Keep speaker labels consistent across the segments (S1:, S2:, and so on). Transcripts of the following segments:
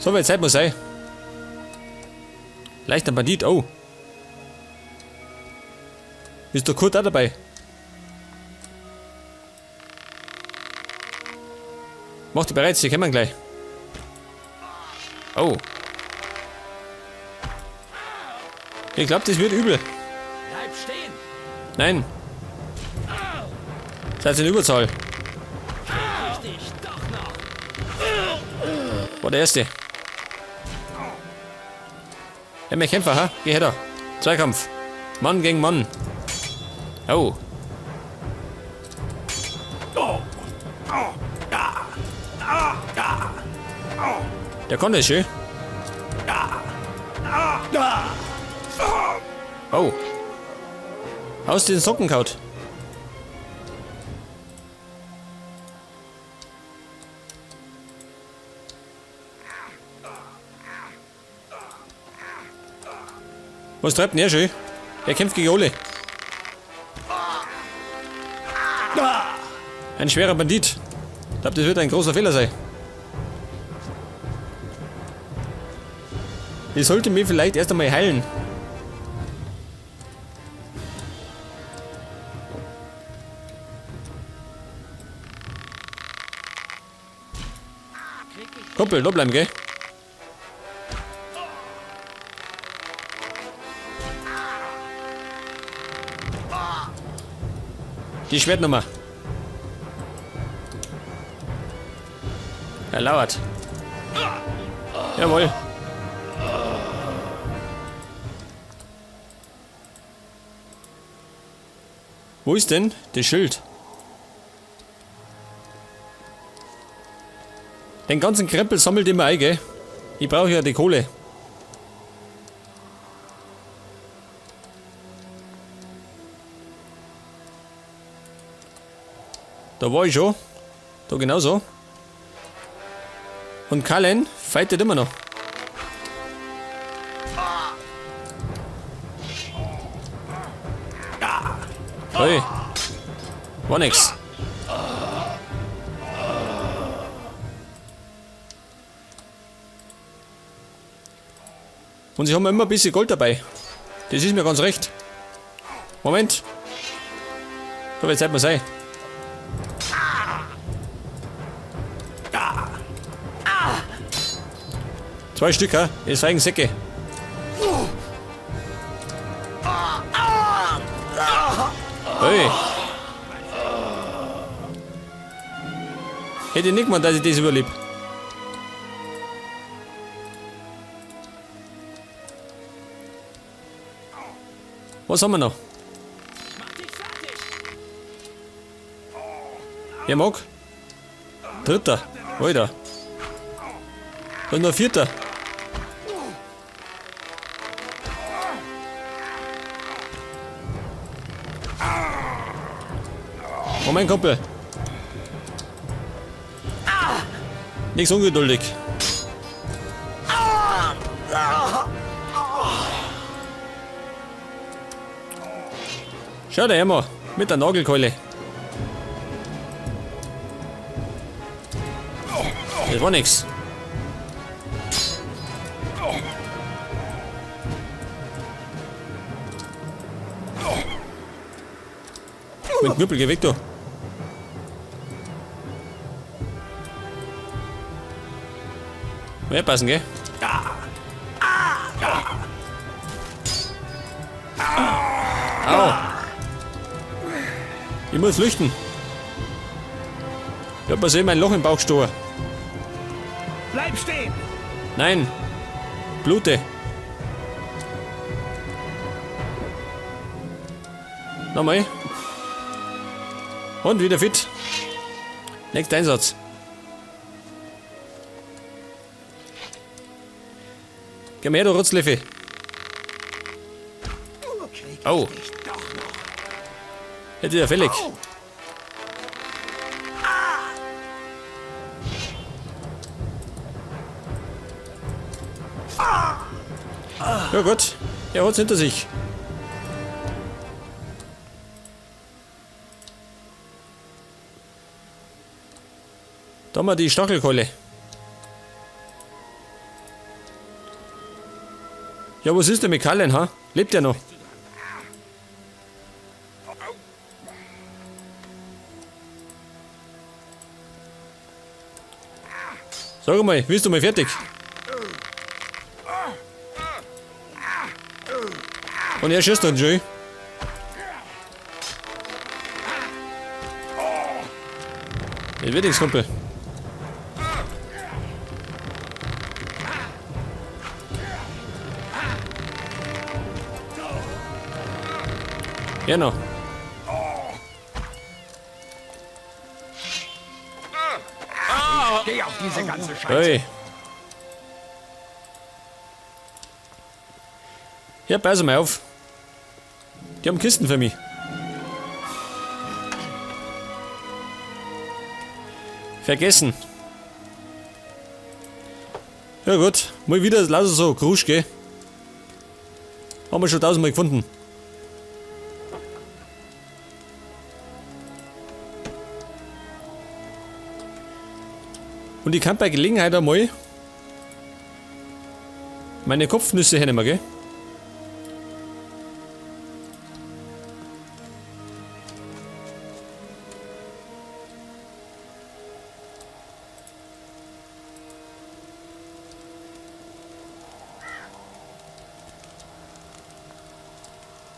S1: So viel Zeit muss sein. Leichter Bandit, oh. Ist der Kurt auch dabei? Mach dich bereit, sie kommen gleich. Oh. Ich glaube, das wird übel.
S2: Bleib stehen!
S1: Nein. Seid in Überzahl.
S2: Krieg ich dich doch noch!
S1: War der erste. Ja, mehr Kämpfer, ha? Geh her da. Zweikampf. Mann gegen Mann. Oh. Der konnte es schön. Oh. Aus den Socken kaut. Was treibt denn er schön? Er kämpft gegen Ole. Ein schwerer Bandit. Ich glaube, das wird ein großer Fehler sein. Ich sollte mich vielleicht erst einmal heilen. Kumpel, da bleiben, gell? Die Schwertnummer. Er lauert. Jawohl. Wo ist denn das Schild? Den ganzen Krempel sammelt immer ein, gell? Ich brauche ja die Kohle. Da war ich schon. Da genauso. Und Cullen fightet immer noch. Hey. War nix. Und sie haben immer ein bisschen Gold dabei. Das ist mir ganz recht. Moment. So viel Zeit muss sein. Zwei Stück, ha? Es feigen Säcke. Hey. Hätte ich nicht gemeint, dass ich das überlebe. Was haben wir noch?
S2: Mach dich fertig!
S1: Wer mag? Dritter. Alter. Und noch vierter. Moment, Kumpel. Nix ungeduldig. Schau dir immer mit der Nagelkeule. Das war nix. Mit Knüppel, geh weg, du. Mehr passen, gell? Au. Ich muss flüchten. Ich hab mir so eben ein Loch im Bauch gestochen.
S2: Bleib stehen!
S1: Nein. Blute. Nochmal. Und wieder fit. Nächster Einsatz. Geh mal her, du Rotzleffe. Au. Jetzt ist er fällig. Ja gut, er hat's hinter sich. Da haben wir die Stachelkeule. Ja, was ist denn mit Cullen, ha? Lebt der noch? Sag mal, bist du mal fertig? Und er schießt dann schon. Ich wird nichts, Kumpel. Ja, noch.
S2: Steh auf diese ganze Scheiße.
S1: Hey. Ja, pass mal auf. Die haben Kisten für mich. Vergessen. Ja gut, mal wieder, lass es so, Krusch, gell? Haben wir schon tausendmal gefunden. Und ich kann bei Gelegenheit einmal meine Kopfnüsse hernehmen, gell?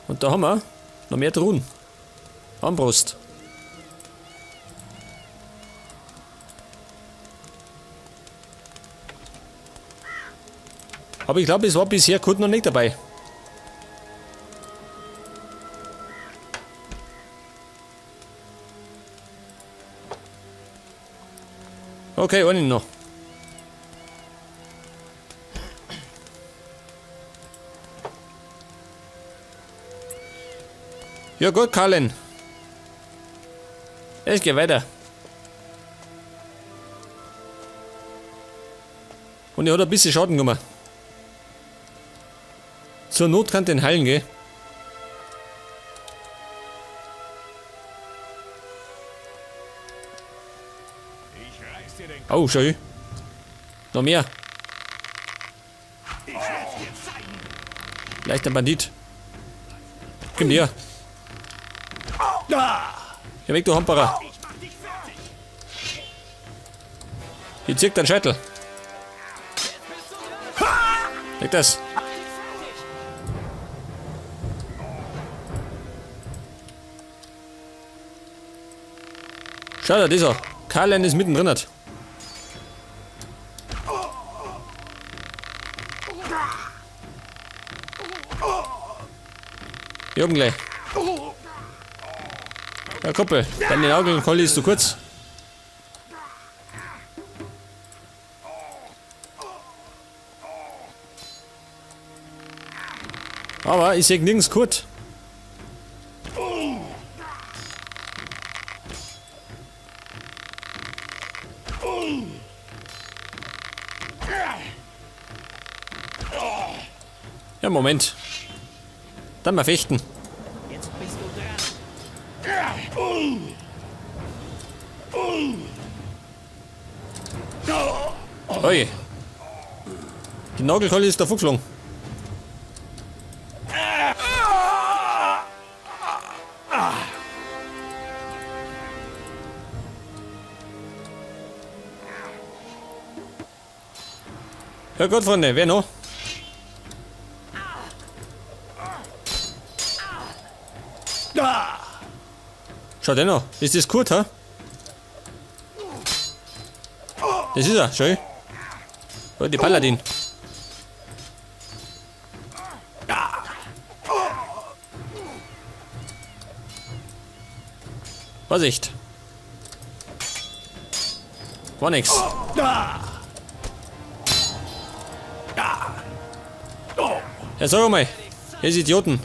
S1: Und da haben wir noch mehr Truhen. Armbrust. Aber ich glaube, es war bisher Kurt noch nicht dabei. Okay, einen noch. Ja gut, Cullen. Es geht weiter. Und er hat ein bisschen Schaden gemacht. Zur Not kann den heilen, gell?
S3: Ich reiß dir den
S1: Oh, schön. Noch mehr.
S3: Ich werd's dir zeigen.
S1: Leichter Bandit. Komm her. Geh weg, du Hamperer.
S3: Ich mach dich fertig.
S1: Hier zirkt dein Scheitel. Leg das. Schau dir das an. Karlein ist mittendrin. Jürgen gleich. Ja, Kumpel, deine Nagelkolle ist zu kurz. Aber ich seh nirgends Kurt. Ja, Moment. Dann mal fechten.
S2: Jetzt bist du dran.
S1: Oi. Die Nagelkeule ist davon geflogen. Ja gut, Freunde, wer noch? Schau den noch. Ist das Kurt, ha? Das ist er, schön. Oh, die Paladin. Vorsicht. War nix. Ja, sag mal, ihr Idioten.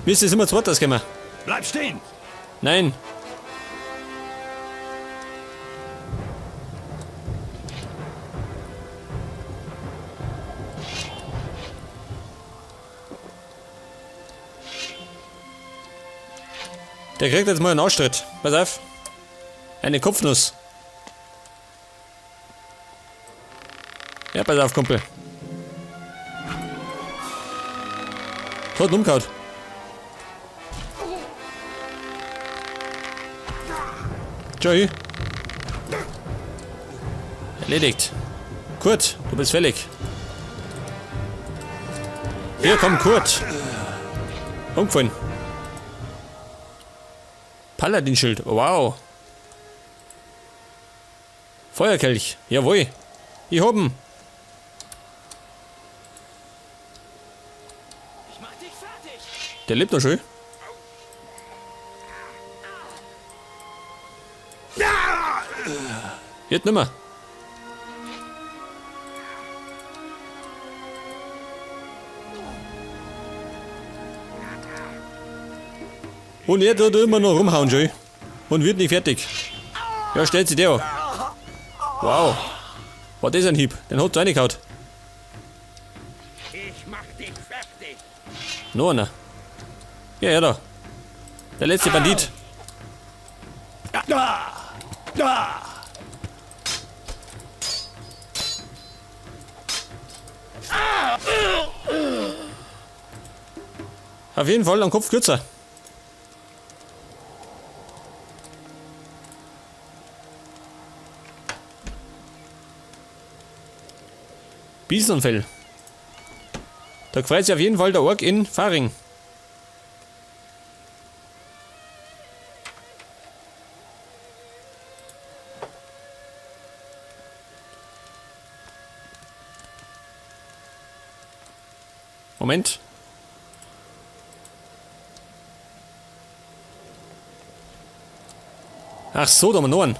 S1: Mir ist das immer zu weit ausgekommen.
S3: Bleib stehen.
S1: Nein. Der kriegt jetzt mal einen Ausschnitt. Pass auf. Eine Kopfnuss. Ja, pass auf, Kumpel. Hat ihn umgehauen. Tschö. Erledigt. Kurt, du bist fällig. Hier kommt Kurt. Umgefallen. Paladin-Schild. Wow. Feuerkelch. Jawohl. Ich hab ihn.
S2: Ich mach dich fertig.
S1: Der lebt noch schön. Jetzt nimmer. Und er tut immer noch rumhauen, schön. Und wird nicht fertig. Ja, stellt sich der an. Wow. War das ein Hieb? Den hat er reingehauen.
S2: Ich mach dich fertig.
S1: Noch einer. Ja, ja, da. Der letzte Bandit. Auf jeden Fall am Kopf kürzer. Bisonfell. Da freut sich auf jeden Fall der Ork in Faring. Moment. Ach so, da haben wir noch einen.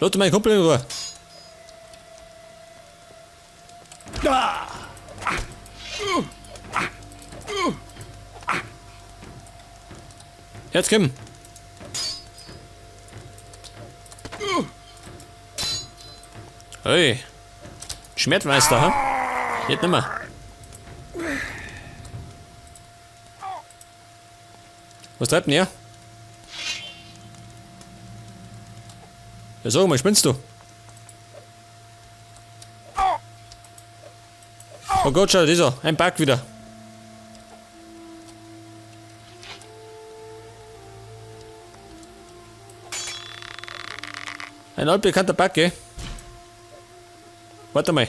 S1: Lass meinen Kumpel in Ruhe. Jetzt komm. Hey. Schmertmeister, ha? Jetzt nimmer. Was treibt denn er? Ja, sag mal, spinnst du? Oh Gott, schau, dieser. Ein Bug wieder. Ein altbekannter Bug, gell? Warte mal.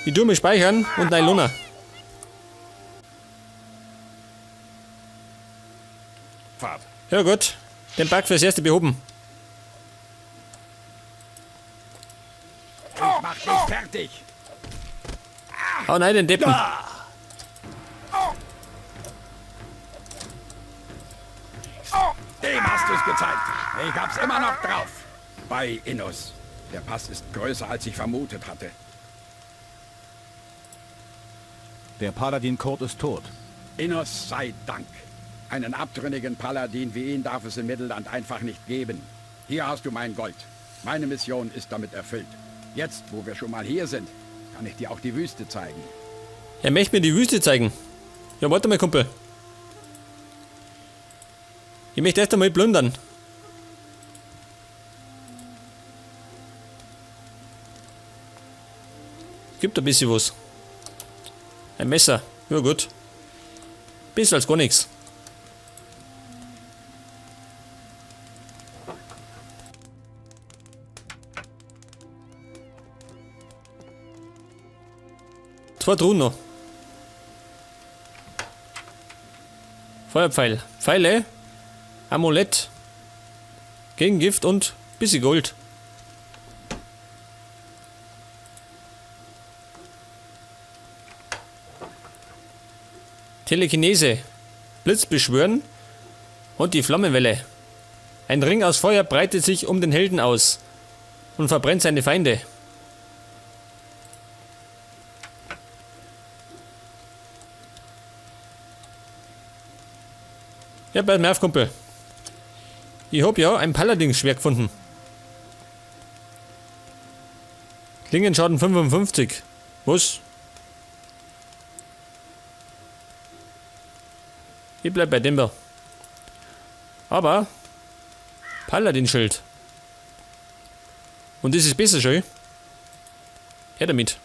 S1: Ich tu mich speichern und nein, Luna.
S3: Fahrt.
S1: Ja gut, den Bug fürs erste behoben.
S2: Ich mach dich fertig.
S1: Oh nein, den Deppen.
S2: Dem hast du's gezeigt. Ich hab's immer noch drauf. Bei Innos. Der Pass ist größer, als ich vermutet hatte.
S3: Der Paladin Kurt ist tot.
S2: Innos sei Dank. Einen abtrünnigen Paladin wie ihn darf es im Mittelland einfach nicht geben. Hier hast du mein Gold. Meine Mission ist damit erfüllt. Jetzt, wo wir schon mal hier sind, kann ich dir auch die Wüste zeigen.
S1: Er möchte mir die Wüste zeigen. Ja, warte mal, Kumpel. Ich möchte erst einmal plündern. Gibt ein bisschen was. Ein Messer. Ja gut. Besser als gar nichts. Zwei Truhen noch. Feuerpfeil. Pfeile. Amulett. Gegengift und bisschen Gold. Telekinese. Blitz beschwören. Und die Flammenwelle. Ein Ring aus Feuer breitet sich um den Helden aus und verbrennt seine Feinde. Ja, pass mir auf, Kumpel. Ich hab ja ein Paladin-Schwert gefunden. Klingenschaden 55. Was? Ich bleib bei dem da. Aber Paladin-Schild. Und das ist besser schon. Her damit.